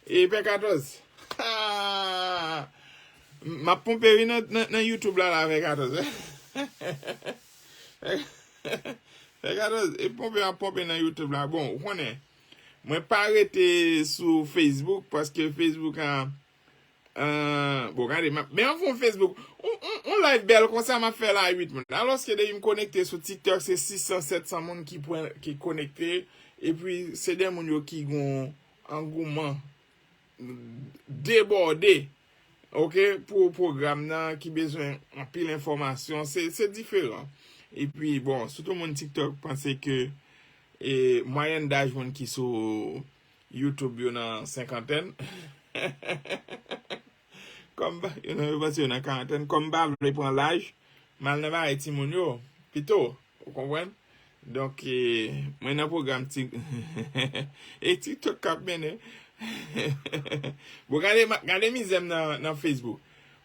E Pè katòz. M ap ponpe wi nan, nan, nan YouTube la, la, Pè katòz. Pè katòz, e ponpe, ap ponpe nan YouTube la. Bon, ou konnen, mwen pa rete sou Facebook, paske Facebook an, euh, bon, gade, m ap, men an fon Facebook, on, on, on live bèl konsa, m ap fè la uit moun. Alòske depi m konekte sou TikTok, se sis san, sèt san moun ki pran, ki konekte, epi se de moun yo ki gon angouman debòde, ok, pou pwogram nan, ki bezwen anpil enfòmasyon, se, se diferan. Epi, bon, sitou moun TikTok panse ke e, mwayèn daj moun ki sou YouTube yo nan senkantèn. Kòm pa, yo nan, yo panse yo nan karantèn. Kòm m pa vle pran laj, m al nan bagay timoun yo pito, ou konprann? Donk, e, mwen nan pwogram Tik e TikTok k ap mennen. Bon, gade, gade mizè m nan, nan Facebook.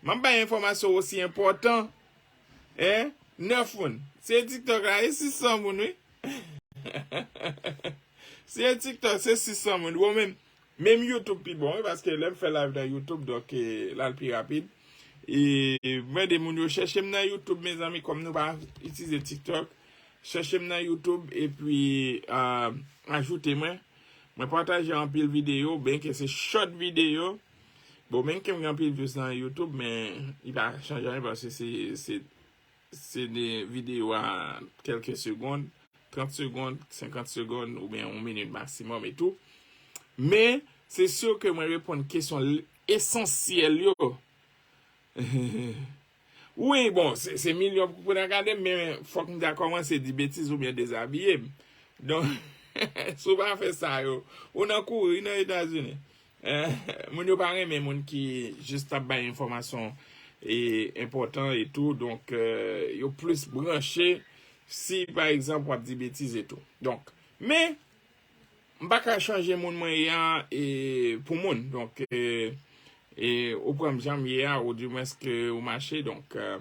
M ap bay enfòmasyon osi enpòtan, en, nèf moun. Se TikTok la, e sis san moun, wi. Se TikTok, se sis san moun. Bon, menm, menm YouTube pi bon, wi, paske lè m fè live nan YouTube, donk, e, l al pi rapid. E mwen de moun yo chèche m nan YouTube, mezanmi, kòm nou pa itilize TikTok, chèche m nan YouTube, epi, ah, ajoute mwen. Mwen pataje anpil videyo, byenke se short videyo. Bon, byenke m gen anpil views nan YouTube, men li pa chanje anyen paske se, se, se de videyo a kèlke segonn, trant segonn, senkant segonn, oubyen yon minit maksimòm e tou. Men, se si ke mwen reponn kesyon l-, esansyèl yo. Wi, bon, se, se milyon pou nan gade m, men fòk m ta kòmanse di betiz oubyen dezabiye m. Donk, si w pa fè sa yo, ou nan kouri nan Etazini. Eh, moun yo pa renmen moun ki jis ap bay enfòmasyon e enpòtan e tou, donk, eh, yo plis branche si, pa egzanp, w ap di betiz e tou. Donk, men, m pa ka chanje moun mwen ye a, e, pou moun. Donk, e, e, ou pran m jan m ye a, ou di mwens ke ou mache. Donk, e,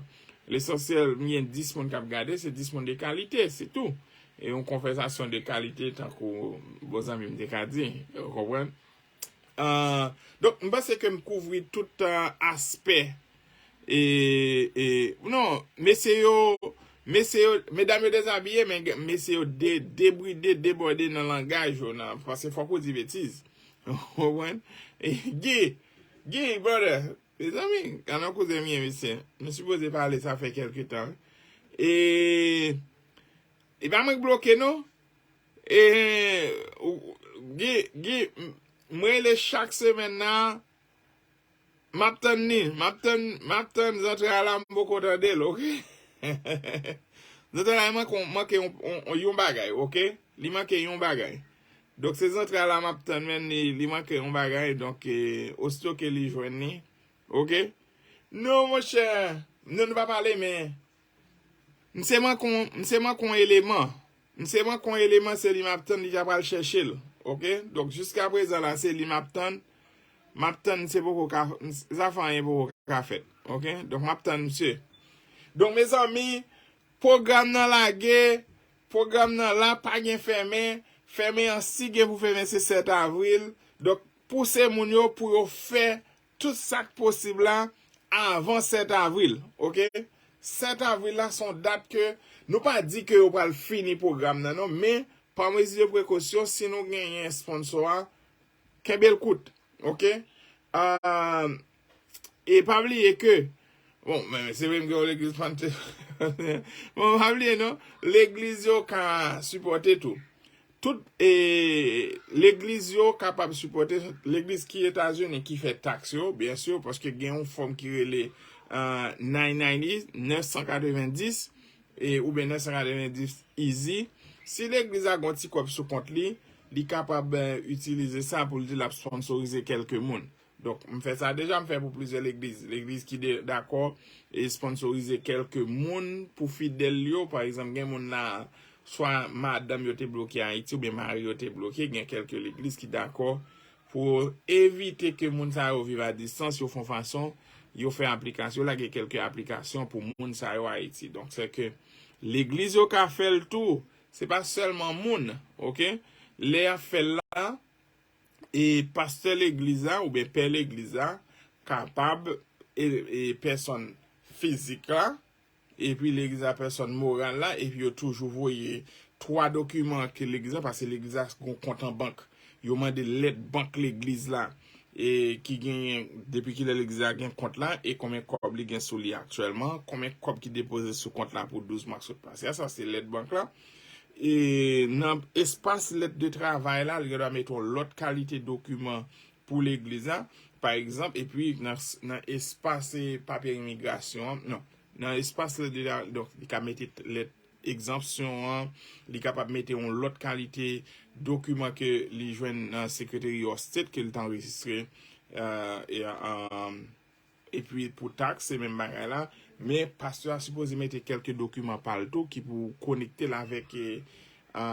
lesansyèl, m gen dis moun k ap gade, se dis moun de kalite, se tou. E yon konvèsasyon de kalite, tankou bon zanmi m te ka di, ou konprann? Ah, donk, m panse ke m kouvri tout, ah, aspè. E, e, non, mesye yo, mesye yo, medam yo dezabiye, men gen, mesye yo de, debride, debòde nan langaj yo, nan, paske fòk ou di betiz. Ou konprann? E, Guy, Guy, brother, mezanmi, gade yon kouzen m ye, mesye. Nou sipoze pale, sa fè kèlke tan. E, e pa mwen k bloke, non. E, ou, Guy, Guy, m-, m rele chak semèn nan, m ap tann li, m ap tann, m ap tann zantray la, m poko tande l, ok? Zantray la manke, manke yon, yon, yon bagay, ok? Li manke yon bagay. Donk, se zantray la m ap tann, men li, li manke yon bagay, donk, e, osito ke li jwenn li, ok? Non, monchè, non, nou pa pale, men M se manke yon, m se manke yon eleman. M se manke yon eleman, se li m ap tann, li ta pral chèche l. Ok? Donk, jiska prezan la, se li m ap tann. M ap tann, se poko ka, m, zafè anyen poko ka fèt. Ok? Donk, m ap tann misye. Donk, mezanmi, pwogram nan lage, pwogram nan la, pa gen fèmen. Fèmen an, si gen pou fèmen, se sèt avril. Donk, pouse moun yo pou yo fè tout sa k posib la avan sèt avril, ok? Sèt avril la se yon dat ke nou pa di ke yo pral fini pwogram nan, non, men pa mezi de prekosyon, si nou genyen sponsò a, kenbe l kout, ok? Ah, e pa bliye ke, bon, men se vre m gen yon legliz pante, bon, pa bliye non, legliz yo ka sipòte tou. Tout, e, legliz yo kapab sipòte, legliz ki Etazini ki fè taks yo, byen si, paske gen yon fòm ki rele, ah, nine ninety, nèf san katrevenndis, e, oubyen nèf san katrevenndis Easy. Si legliz la gen yon ti kòb sou kont li, li kapab, eh, itilize sa pou l di l ap sponsorize kèlke moun. Donk, m fè sa deja, m fè pou plizyè legliz. Legliz ki de-, dakò e sponsorize kèlke moun pou fidèl yo. Pa egzanp, gen moun la, swa madanm yo te bloke Ayiti oubyen mari yo te bloke, gen kèlke legliz ki dakò pou evite ke moun sa yo viv a distans, yo fè yon fason, yo fè aplikasyon, lage kèlke aplikasyon pou moun sa yo Ayiti. Donk, se ke legliz yo ka fè l tou, se pa sèlman moun, ok? Lè y ap fè l la, e pastè legliz la oubyen pè legliz la kapab, e, e pèsòn fizik la, epi legliz la pèsòn moral la, epi yo toujou voye twa dokiman ke legliz la, paske legliz la gon kont an bank. Yo mande lèt bank legliz la, e ki genyen depi kilè legliz la gen kont la, e konbyen kòb li gen sou li aktyèlman, konbyen kòb ki depoze sou kont la pou douz mwa k sot pase a, sa se lèt bank la. e nan espas lèt de travay la, li gen dwa mete yon lòt kalite dokiman pou legliz la, pa egzanp, epi nan, nan espas e papye imigrasyon an, non, nan espas lèt de, donk, li ka mete lèt egzanpsyon an, li kapab mete yon lòt kalite dokiman ke li jwenn nan Secretary of State ke li t anrejistre, euh, e, euh, epi pou taks, se menm bagay la. Men pastè a sipoze mete kèlke dokiman pa l tou ki pou konekte l avèk, e, e,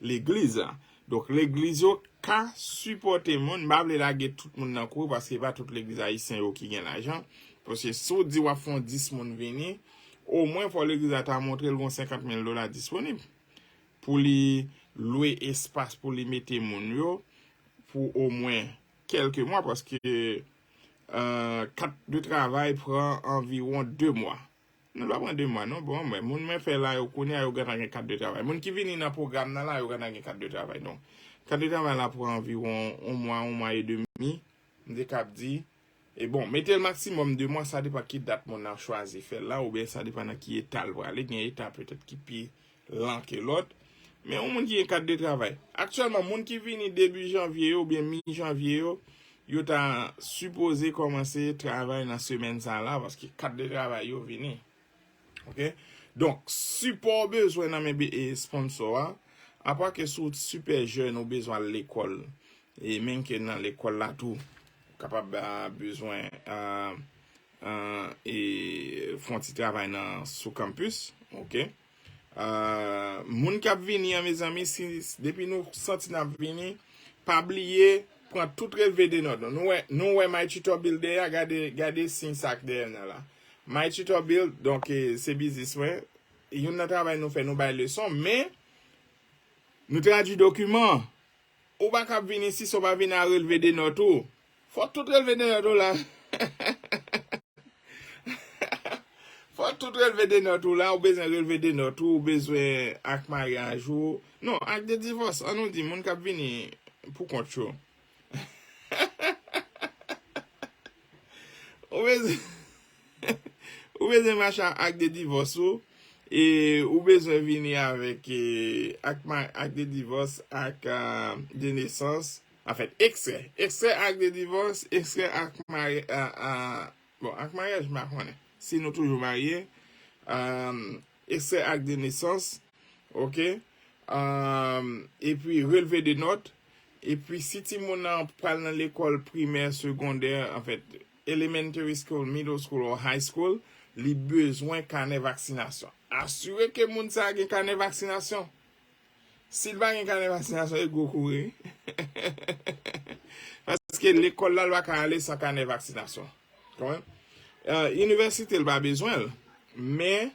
legliz la. Donk, legliz yo ka sipòte moun. M pa vle lage tout moun nan kouri paske e pa tout legliz ayisyen yo ki gen lajan. Paske si w di w ap fè yon dis moun vini, omwen fò legliz la ta montre l gon senkant mil dola disponib pou li lwe espas pou li mete moun yo pou omwen kèlke mwa, paske, e, kat de travay pran anviwon de mwa. Non, l pa pran de mwa, non. Bon, mwen, moun mwen fè la yo kounye a, yo gentan gen kat de travay. Moun ki vini nan pwogram nan la, yo gentan gen kat de travay. Donk, kat de travay la pran anviwon yon mwa, yon mwa edemi, m te kab di. E bon, mete l maksimòm de mwa, sa depann ki dat moun nan chwazi fè l la, oubyen sa depann nan ki eta l prale. Gen eta petèt ki pi lan ke lòt. Men yon moun ki gen kat de travay. Aktyèlman, moun ki vini debi janvye yo oubyen mi janvye yo, yo ta sipoze kòmanse travay nan semèn sa la, paske kat de travay yo vini. Oke? Donk, sipò w bezwen nan men bi-, e, sponsor a, apa ke si w sipè jèn ou bezwen al lekòl, e menm ke nan lekòl la tou, ou kapab, a, bezwen, a, a, e, fè yon ti travay nan, sou kanpis, oke? A, moun k ap vini an, mezanmi, si, depi nou santi n ap vini, pa bliye pran tout relve de nòt. Nou wè, nou wè My Tutor Build dèyè, gade, gade siy sa k dèyè m nan la. My Tutor Build, donk, e, se biznis mwen. Youn nan travay nou fè, nou bay leson, men nou tradui dokiman. Ou pa kab vin isi san w pa vin a relve de nòt ou. Fò tout relve de nòt ou la. Fò tout relve de nòt ou la, ou bezwen relve de nòt ou, ou bezwen ak maryaj ou. Non, ak de divòs, an nou di, moun k ap vini pou kont yo. Ou bezwen, ou bezwen mache ak ak de divòs ou, e ou bezwen vini avèk, e, ak ma-, ak de divòs, ak, a, de nesans, anfèt, ekstrè. Ekstrè ak de divòs, ekstrè ak mari-, a, a, bon, ak maryaj, m pa konnen. Si nou toujou marye, a, ekstrè ak de nesans, oke? A, epi relve de nòt. Epi si timoun nan pral nan lekòl primè, segondè, anfèt, elementary school, middle school or high school, li bezwen kanè vaksinasyon. Asire ke moun sa a gen kanè vaksinasyon. Si l pa gen kanè vaksinasyon, e gwo kouri. Paske lekòl la, l pa ka ale san kanè vaksinasyon. Konprann? E, inivèsite, l pa bezwen l. Men,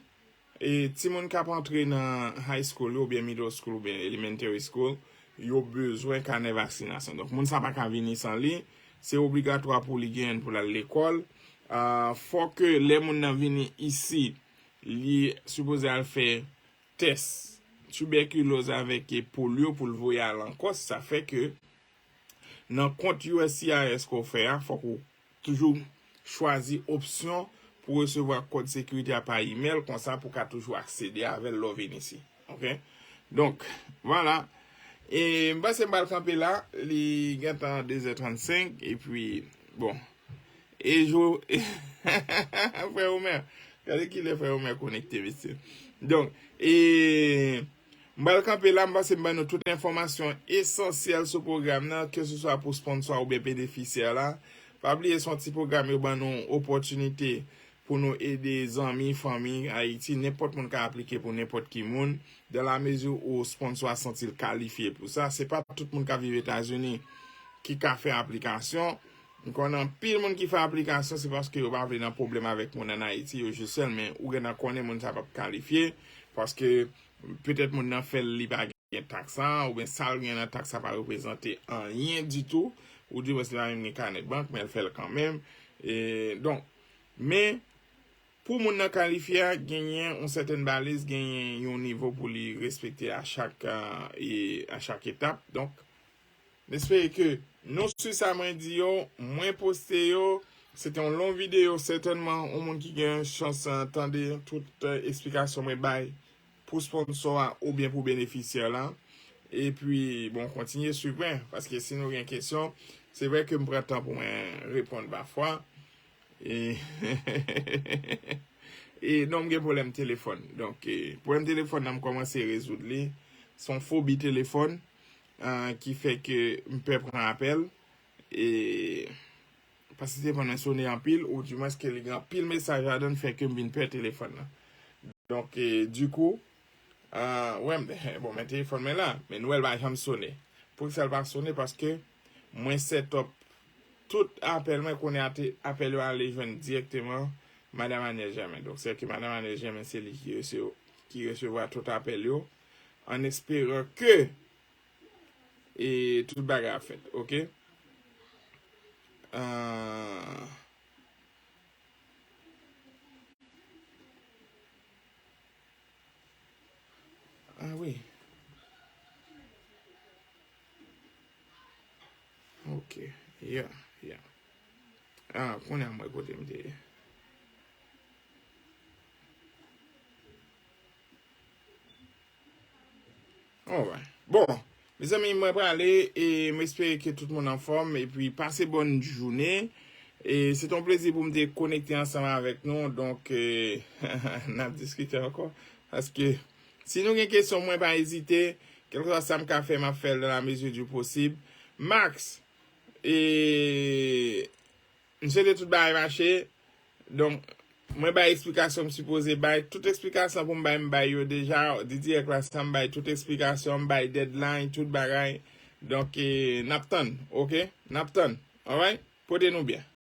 e, timoun k ap antre nan high school yo, oubyen middle school, oubyen elementary school, yo bezwen kanè vaksinasyon. Donk, moun sa pa ka vini san li. Se obligatwa pou li gen pou l al lekòl. A, fò ke lè moun nan vini isi, li sipoze al fè tès tibèkiloz avèk polyo pou l voye al ankò. Sa fè ke nan kont U S C I S ke w fè a, fòk ou toujou chwazi opsyon pou resevwa kòd sekirite a pa imèl, konsa pou w ka toujou aksede avè l lè w vin isi. Oke? Donk, vwala. E m panse m pral kanpe la, li gentan de zè trannsenk, epi, bon. E jou, frè Omer, gade kilè frè Omer konekte, mesye. Donk, e m pral kanpe la, m panse m ban nou tout enfòmasyon esansyèl sou pwogram nan, keseswa pou sponsor oubyen benefisyè la. Pa bliye, se yon ti pwogram yo ban nou opòtinite pou nou ede zanmi, fanmi Ayiti, nenpòt moun ka aplike pou nenpòt ki moun, dans la mesure où sponsor a santi l kalifye pou sa. Se pa tout moun k ap viv Etazini ki ka fè aplikasyon. M konnen anpil moun ki fè aplikasyon, se paske yo pa vle nan pwoblèm avèk moun ann Ayiti, yo jis sèl, men ou gentan konnen moun sa p ap kalifye, paske petèt moun nan fè l, li pa gen taks sa, oubyen sa l gen nan taks sa pa reprezante anyen ditou, ou di mwen si li pa menm gen kanè bank, men l fè l kanmenm. E, donk, men, pou moun nan kalifye a, genyen yon sètèn baliz, genyen yon nivo pou li respekte a chak, a, e, a chak etap. Donk, m espere ke nou swiv sa mwen di yo, mwen poste yo. Se te yon long videyo, sètènman, yon moun ki gen chans, a, tande tout, a, eksplikasyon mwen bay pou sponsor a oubyen pou benefisyè la. Epi, bon, kontinye swiv mwen, paske si nou gen kesyon, se vre ke m pran tan pou mwen reponn pafwa. E, e non, m gen pwoblèm telefòn. Donk, e, pwoblèm telefòn nan, m kòmanse rezoud li. Se yon fobi telefòn, ah, ki fè ke m pè pran apèl. E, paske telefòn nan sone anpil, ou dimwens ke li gen anpil mesaj ladan, fè ke m vin pè telefòn nan. Donk, e, dikou, ah, wè, m, bon, men telefòn mwen la, men nou wè l pa janm sone. Poukisa l pa sone? Paske mwen set up tout apèl mwen, kounye a te, apèl yo ale jwenn dirèkteman Madanm Agnès Germain. Donk, se ke Madanm Agnès Germain, se li ki resevwa, ki resevwa tout apèl yo, an esperan ke, e, tout bagay ap fèt, oke? Ah, ah wi. Ok, yeah, yeah. Ah, kounye a m wè kote m te ye. Alright. Bon, mezanmi, mwen prale e m espere ke tout moun anfòm epi pase bòn jounen. E se te yon plezi pou m te konekte ansanm avèk nou. Donk, e, n ap diskite ankò. Paske si nou gen kesyon, mwen pa ezite. Kèlkeswa sa m ka fè, m ap fè l dans la mesure du possible. Max, e, m swete tout bagay mache. Donk, mwen bay eksplikasyon m sipoze bay. Tout eksplikasyon pou m bay, m bay yo deja. Di dirèk la, sa m bay tout eksplikasyon, m bay deadline, tout bagay. Donk, e, n ap tann, oke? N ap tann, alright? Pote nou byen.